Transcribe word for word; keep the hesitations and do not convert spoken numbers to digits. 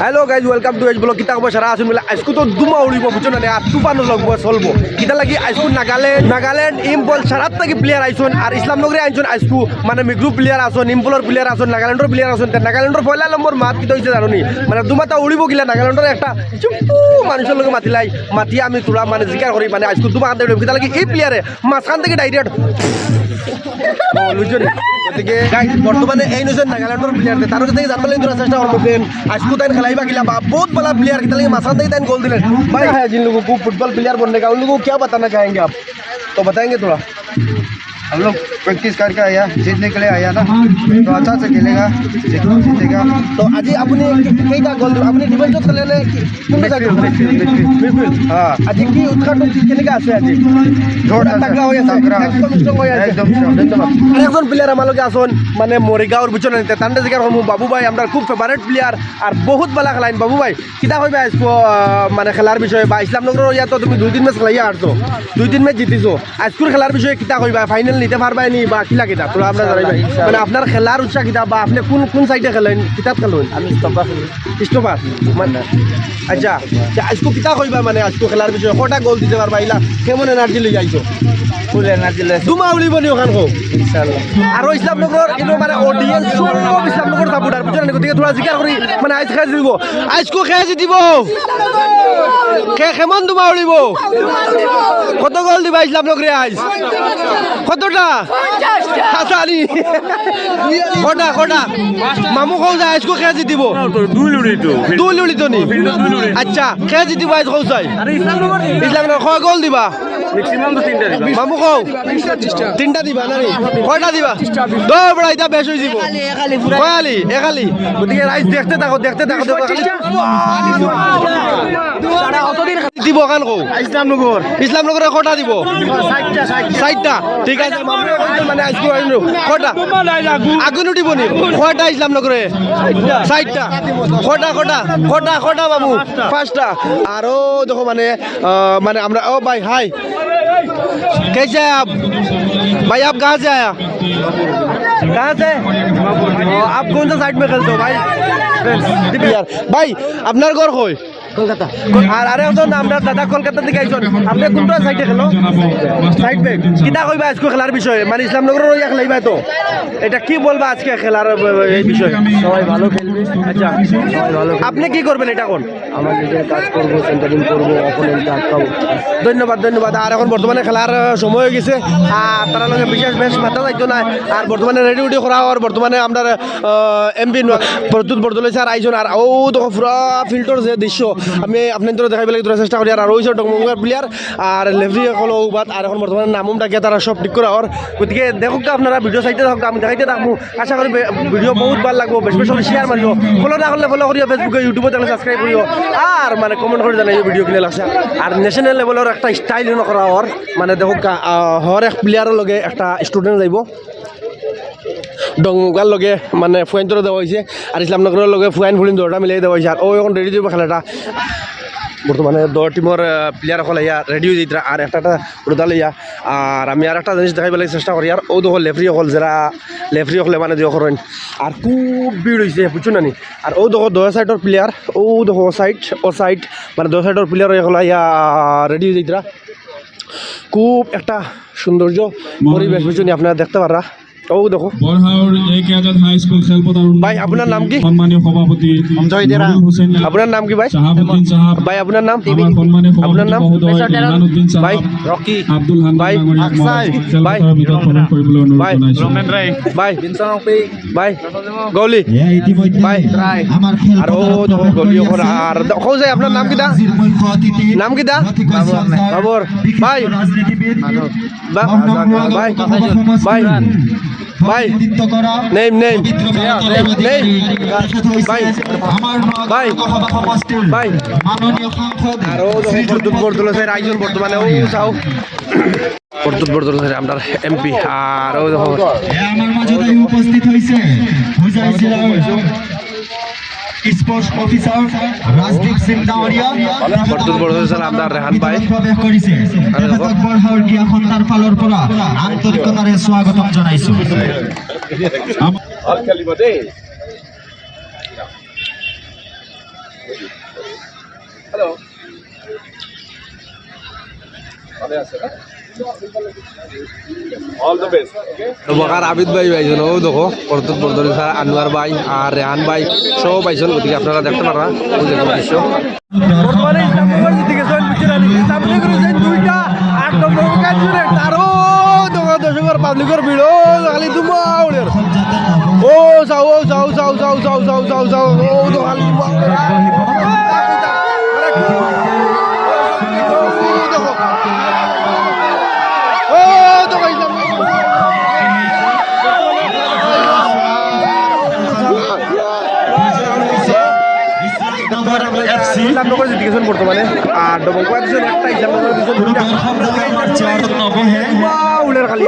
Hello guys, welcome to H Vlog। কিতা খবর সারা আছইন বুলে? আইজকু তো ধুমা উড়িবো, বুঝছো না নি? আর তুফানও লাগবো, চলবো। কিতা লাগি আইজকু নাগাল্যান্ড, নাগাল্যান্ড ইম্ফল সারার থাকি player আইছইন, আর ইসলামনগরে আনছইন আইজকু, মানে মিগ্রু player আছইন, ইম্ফলর player আছইন, নাগাল্যান্ডর player আছইন। তে নাগাল্যান্ডর পয়লা নম্বর মাত কিতা অইছে জানো নি? মানে ধুমাটা উড়িবো কিলা, নাগাল্যান্ডর একটা চুপ্পু মানুষর লগে মাতিলাই, মাতি আমি থুড়া মানে জিকার করি, মানে আইজকু ধুমা আনতে উড়িবো। কিতা লাগি এই player এ মাঝখান থাকি direct। ও, বুঝছো নি? গতিকে guys, বর্তমানে এইন অইছইন নাগাল্যান্ডর player, তার কাছ থাকি জানবার লাগি থুড়া চেষ্টা করমু। আইজকু তাইন খেলাইবা কিলা বা, বহুত ভালা player, কিতা লাগি মাঝখান থাকি তাইন goal দিলেন। भाई, है जिन लोगों को फुटबॉल player बनने का, उन लोगों को क्या बताना चाहेंगे आप? तो बताएंगे थोड़ा। हम लोग प्रैक्टिस करके आया, जीतने के लिए आया ना, तो अच्छा से खेलेगा, जीत-, जीतेगा। তো আজি আপুনি কেইটা গ'ল দিব? আপুনি ডিফেন্সত খেলে নে কি? কোনটো চাইডে? Midfield, midfield, midfield. মিডফিল্ড। হ্যাঁ। আজি কি উৎসাহ কেনেকা আছে আজি? জোর আছে। তাগড়া হৈ আছে। তাগড়া। একদম ষ্ট্ৰং হৈ আছে। একদম ষ্ট্ৰং। ধন্যবাদ। আরেকজন player আমার লগে আছইন, মানে মরিগাঁওর, বুঝছো না নি? তানরে জিকার করমু, বাবু ভাই, আমরার খুব favourite player আর বহুত ভালা খেলাইন। বাবু ভাই, কিতা কইবা আইজকু, আহ, মানে খেলার বিষয়ে বা ইসলামনগরর ইয়া তো তুমি দুই তিন ম্যাচ খেলাইয়া হারছো, দুই তিন ম্যাচ জিতিছো, আইজকুর খেলার বিষয়ে কিতা কইবা? ফাইনাল নিতে পারবায় নি বা কিলা কিতা? থুড়া আমরারে জানাইবা। ইনশাআল্লাহ। মানে আপনার খেলার উৎসাহ কিতা বা আপনে কোন, কোন সাইডে খেলেন, কিতাত খেলেন? আমি স্টপার খেলি। স্টপার? মানে, আচ্ছা, তে আইজকু কিতা কইবা মানে আইজকু খেলার বিষয়ে? কয়টা গোল দিতে পারবা? ইলা কেমন এনার্জি লইয়া আইছো? ফুল এনার্জি লইয়া। ধুমা উড়িবো নি অখান কও? ইনশাআল্লাহ। আর ইসলামনগরর ইনো মানে অডিয়েন্স সব ইসলামনগর সাপোর্টার, বুঝছো না নি? গতিকে থুড়া জিকার করি, মানে আইজ কে জিতিবো? আইজকু কে জিতিবো? কে কেমন ধুমা উড়িবো? কত গোল দিবা ইসলামনগরে আইজ? কতটা? হাসানি। কটা, কটা? মামু কও যায় আইজকু কে জিতিবো? দুল উড়িতো। দুল উড়িতো নি? দুল উড়িতো। আচ্ছা, কে জিতিবো আইজ কও চাই? ইসলামনগর কয় গোল দিবা? ম্যাক্সিমাম তো তিনটা দিবা। মামু কও? তিনটা দিবা না নি? কয়টা দিবা? দৌ বড়া, ইটা বেশ অই যিবো। কয় আলি? এক আলি। গতিকে রাইজ দেখতে থাকো, দেখতে থাকো, দেখো। দিব অখান কও? ইসলামনগর। ইসলামনগরে কয়টা দিব? চাইরটা, চাইরটা। চাইরটা? ঠিক আছে, মামু, মানে আইজকু আইনু। কয়টা? আগুন উঠিব নি? কয়টা ইসলামনগরে? চাইরটা। কয়টা, কয়টা? কয়টা, কয়টা মামু? পাঁচটা। আর অউ দেখো মানে, আহ, মানে আমরা, ও ভাই, হাই। कैसे हैं आप? भाई, आप कहाँ से आया? कहाँ से? ओ, आप कौन सा साइड में खेलते हो भाई? ভাই, আপনার ঘর কই? কলকাতা। আর, আরে, একজন আমরা দাদা কলকাতা থাকি আইছইন। আপনে কোনটা সাইডে খেলো? Side back. কিতা কইবা আইজকু খেলার বিষয়ে? মানে ইসলামনগরর অইয়া খেলাইবা তো? এটা কি বলবা আইজকে খেলার, এ, এ, এই বিষয়ে? সবাই ভালো খেলবে। আচ্ছা। সবাই ভালো খেলবে। আপনে কি করবেন এটা অখন? আমার নিজের কাজ করবো, সেন্টারিং করবো, অপোনেন্টকে আটকাবো। ধন্যবাদ, ধন্যবাদ। আর অখন বর্তমানে খেলার, আহ, সময় অই গেছে। আর তারার লগে বিশেষ বেশ মাতা যাইতো না। আর বর্তমানে রেডি উডি করা অর, বর্তমানে আমরার, আহ, এমপি ন-, প্রদ্যুৎ বরদলৈ স্যার আইছইন। আর অউ দেখো পুরা ফিল্ডর যে দৃশ্য, আমি আপনাইনতরে দেখাইবার লাগি থুড়া চেষ্টা করি। আর, আর অউ অইছে ডগমগুর প্লেয়ার, আর লেফারি অকল অউ বাদ। আর অখন বর্তমানে নামুম ডাকিয়া তারা সব ঠিক করা অর। গতিকে দেখউক্কা আপনারা, ভিডিও চাইতে থাকউক্কা, আমি দেখাইতে থাকমু। আশা করি বে-, ভিডিও বউত ভালা লাগবো, বেশি বেশি করি শেয়ার মারিও, ফলো না করলে ফলো করিও, Facebook-এ, YouTube-এ থাকলে সাবস্ক্রাইব করিও, আর মানে কমেন্ট করি জানাইও ভিডিও কিলা লাগছে। আর ন্যাশনাল লেভেলর একটা স্টাইল ইনো করা অর, মানে দেখউক্কা, আহ, হর এক প্লেয়ারর লগে একটা স্টুডেন্ট যাইবো, ডগমগুর লগে মানে ফুয়াইনতরে দেওয়া অইছে, আর ইসলামনগরর লগে ফুয়াইন ফুড়িন দুইটা মিলাই দেওয়া অইছে। আর অউ অখন রেডি অইবো খেলাটা, বর্তমানে দুইও টিমর, আহ, প্লেয়ার অকল আইয়া রেডি অই যাইতরা, আর একটা একটা রুদা লইয়া। আর আমি আর একটা জিনিস দেখাইবার লাগি চেষ্টা করি, আর অউ দেখো লেফারি অকল, যেরা লেফারি অকলে মানে দিও করইন, আর খুব ভিড় অইছে, বুঝছো না নি? আর অউ দেখো দুইও সাইডর প্লেয়ার, অউ দেখো সাইড, অউ সাইড, মানে দুইও সাইডর প্লেয়ার অকল আইয়া রেডি অই যাইতরা। খুব একটা সৌন্দর্য পরিবেশ, বুঝছো নি? আপনারা দেখতে পাররা। অউ দেখো। বড়হাউর এ কে আজাদ হাই স্কুল খেলপথার উন্নয়ন ভাই, আপনার নাম কি? সম্মানীয় সভাপতি সঞ্জয় দেরা। নুরুল হোসেন, আপনার নাম কি ভাই? শাহাবুদ্দিন সাহাব, ভাই, আপনার নাম? আমার সম্মানীয় সভাপতি আপনার নাম? মহোদয় ইমরান উদ্দিন সাহাব, ভাই, রকি। আব্দুল হান্নান ভাই, নাঙৰীয়া আকসাই। মহোদয় খেলপথাৰৰ ভিতৰত ভাই, প্ৰৱেশ কৰিবলৈ অনুৰোধ ভাই, জনাইছোঁ। ভাই, ভাই, গলি। এয়া ইতিমধ্যে ভাই। আমাৰ খেল আৰু পথাৰত অ, প্ৰৱেশ গলি কৰি অকল আছে। আৰু দ-, কও যে আপোনাৰ নাম কিতা? আজিৰ মুখ্য অতিথি নাম কিতা? বাবৰ। ভাই। ৰাজনীতিবিদ, ভাই। ভাই। ভাই। Name, name. পবিত্ৰ ভাৰতৰ নেম। অধিকাৰী। তেখেত হৈছে ভাই। আমাৰ ভাই। লোকসভা সমষ্টিৰ ভাই। মাননীয় সাংসদ আৰু অ, দেখো, শ্ৰীযুত প্ৰদ্যুৎ বৰদলৈ ছাৰ আইছইন বৰ্তমানে, অ, চাও। প্ৰদ্যুৎ বৰদলৈ ছাৰ, আমরার এমপি, আর অ, দেখো। এয়া আমাৰ মাজত আহি উপস্থিত হৈছে হোজাই জিলাৰ স্পোর্টস অফিচাৰ ৰাজদীপ সিং ডাঙৰীয়া। বৰ্তমান বৰ্তমান স্যার, আমরার ৰেহান ভাই। প্ৰৱেশ কৰিছে। তেখেতক বৰহাউৰ ক্ৰীড়া সন্থাৰ ফালৰ পৰা আন্তৰিকতাৰে স্বাগতম জনাইছো। হ্যালো। ভালো আছে না? All the best, okay? তো বকার আবিদ ভাই ভাইজন, ও দেখো, পরতুত বর্দরি স্যার, আনোয়ার ভাই আর রেহান ভাই সব ভাইজন, গতিকে আপনারা দেখতে পারা, ওই দেখো দৃশ্য। বর্তমানে ইসলামনগর জিতে গেছেন, বুঝছেন নি? ইসলামনগর হইছেন দুইটা, আট নম্বর উইকেট জুড়ে, তারও দোকান দর্শকর পাবলিকর ভিড়, ও খালি ধুমা উড়ের। ও চাও, ও চাও, চাও, চাও, চাও, চাও, চাও, চাও, ও তো খালি ধুমা উড়ের। ও দেখো। ও তো ভাই, ইসলামনগর জিতে গেছেন বর্তমানে। আর ডবল কয়েক দিয়েছেন, একটা ইসলামনগর দিয়েছেন, দুইটা। উড়ের খালি।